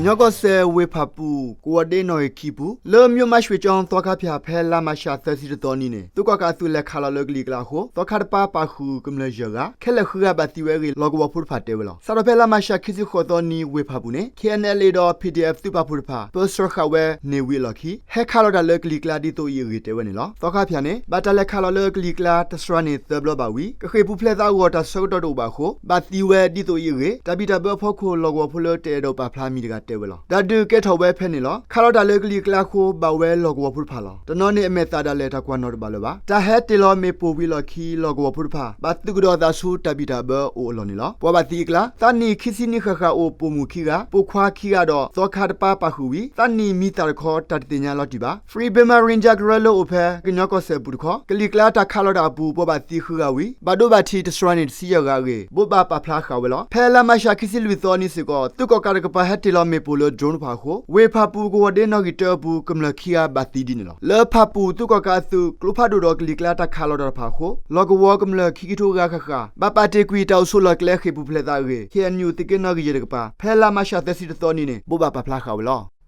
ကညီကီၢ်စဲၣ် ဝ့ၢ်ဖၣ်ပူၣ် ကဝီၤဒ့နီၣ်ဂံၢ်ခံပူၤ လၢ မြို့မရွှေကျောင်း သီခါဖၠၣ် ဖဲလါမးရှးသၢဆံတသီနံၤန့ၣ် သုးကီၣ်ကးအသုးလဲၤခးလီၤလၢကလံၤကျါအဃိ သီခါတပၢ်ပာ်ဃုာ်ကမျၢၢ်ယဲၢ်ဂၤ ခဲလၢာ်ဃုဂၤဘၣ်သံဝဲအဂ့ၢ် လီၢ်ကဝီၤဖိတဖၣ်တဲဝဲလီၤ. စးထီၣ်ဖဲလါမးရှးခံဆံဃိးသီနံၤ ဝ့ၢ်ဖၣ်ပူၣ်န့ၣ် ခ့ၣ်အဲၣ်ၣ်အဲၣ်လ်အ့ဒီး ပီၣ်ထံၣ်အဲၣ်ၣ် သုးပာ်ဖှိၣ်တဖၣ် ပၢဆှၢဃာ်ဝဲန့ၢ်ဝံၤအလီၢ်ခံ ဟဲခးလီၤတၢ်လၢကလံၤကျါဒ်သိးအံၤအဂ့ၢ်တဲဝဲန့ၣ်လီၤ. သီခါဖၠၣ်န့ၣ် ဘၣ်တၢ်လဲၤခးလီၤလၢကလံၤကျါတစှၤန့ၣ်သၢဘျီဘၣ်ဝံၤ ကဃ့ၢ်ပူၤဖျဲးသးအဂီၢ်တၢ်ဆၢကတီၢ်တအိၣ်ဘၣ်အဃိ ဘၣ်သံဝဲဒ်သိးအံၤအဂ့ၢ် တၢ်ဘံၣ်တၢ်ဘၢအဖီခိၣ် လီၢ်ကဝီၤဖိလၢတအဲၣ်ဒိးပာ်ဖျါမံၤတဂၤတဲဝဲလီၤ. တၢ်ဒုးကဲထီၣ်ဝဲဖဲန့ၣ်လီၤ. ခးလီၤတၢ်လၢကလံၤကျါအဃိ ဘၣ်ဝဲလီၢ်ကဝီၤဖိတဖၣ်လီၤ. တနီၤန့ၣ်အမဲာ်သၣ်ဒၣ်လဲာ်တၢ်ကွၢ်နီၣ်တဘၣ်လၢၤဘၣ်. တၢ်ဟဲတ့ၢ်လီၤမ့ၣ်ပိၢ်ဝံၤအလီၢ်ခံ လီၢ်ကဝီၤဖိတဖၣ် ဘၣ်သုးကဒီးသးဆူတၢ်ဘံၣ်တၢ်ဘၢအအိၣ်အလီၢ်န့ၣ်လီၤ. ပှၤဘၣ်သံအကျါ သးနံၣ်ခံဆံနံၣ်ဃၣ်ဃၣ်အိၣ်ပိာ်မုၣ်ခံဂၤ, ပိာ်ခွါခံဂၤဒီး သီခါတပၢ်ပာ်ဃုာ်ဝံၤ သးနံၣ်မံၤသၣ်တခီ တၢ်တသ့ၣ်ညါလီၤတံၢ်ဘၣ်. Free Burma Ranger ကရၢလၢအိၣ်ဖဲ ကညီကီၢ်စဲၣ်အပူၤတခီ ကလံၤကျါတၢ်ခးလီၤတၢ်အပူၤ ပှၤဘၣ်သံဃုဂၤဝံၤ ဘၣ်ဒိဘၣ်ထံးတစှၤန့ၣ်တဆံယဲၢ်ဂၤအဂ့ၢ် ဘိးဘၣ်ပာ်ဖျါဃာ်ဝဲလီၤ. ဖဲလါမးရှးခံဆံလွံၢ်သီနံၤစ့ၢ်ကီး သုးကီၣ်ကးတကပၤဟဲတ့ၢ်လီၤမ့ၣ်ပိၢ်လၢ drone တဖၣ်အဃိ ဝ့ၢ်ဖၣ်ပူၣ်ကဝီၤဒ့နီၣ်ဂံၢ်တၢအပူၤ ကမျၢၢ်ခံဂၤဘၣ်သံဒ်န့ၣ်လီၤ. လၢဖၣ်ပူၣ်သုးကီၣ်ကးအသုး ကျိဖးဒိၣ်ဒီးကလံၤကျါတၢ်ခးလီၤတၢ်တဖၣ်အဃိ လီၢ်ကဝီၤကမျၢၢ်ခံကထိဂၤဃၣ်ဃၣ် ဘၣ်ပာ်တ့ၢ်ကွံာ်တၢ်အိၣ်ဆိးလီၢ်ကျဲဃ့ၢ်ပူၤဖျဲးသးအဂ့ၢ် ခ့ၣ်အဲၣ်ယူၣ် သုးက့နီၣ်ဂံၢ်ယဲၢ်တကပၤ ဖဲလါမးရှးသၢဆံတသီနံၤန့ၣ် ဘိးဘၣ်ပာ်ဖျါဃာ်ဝဲလီၤ.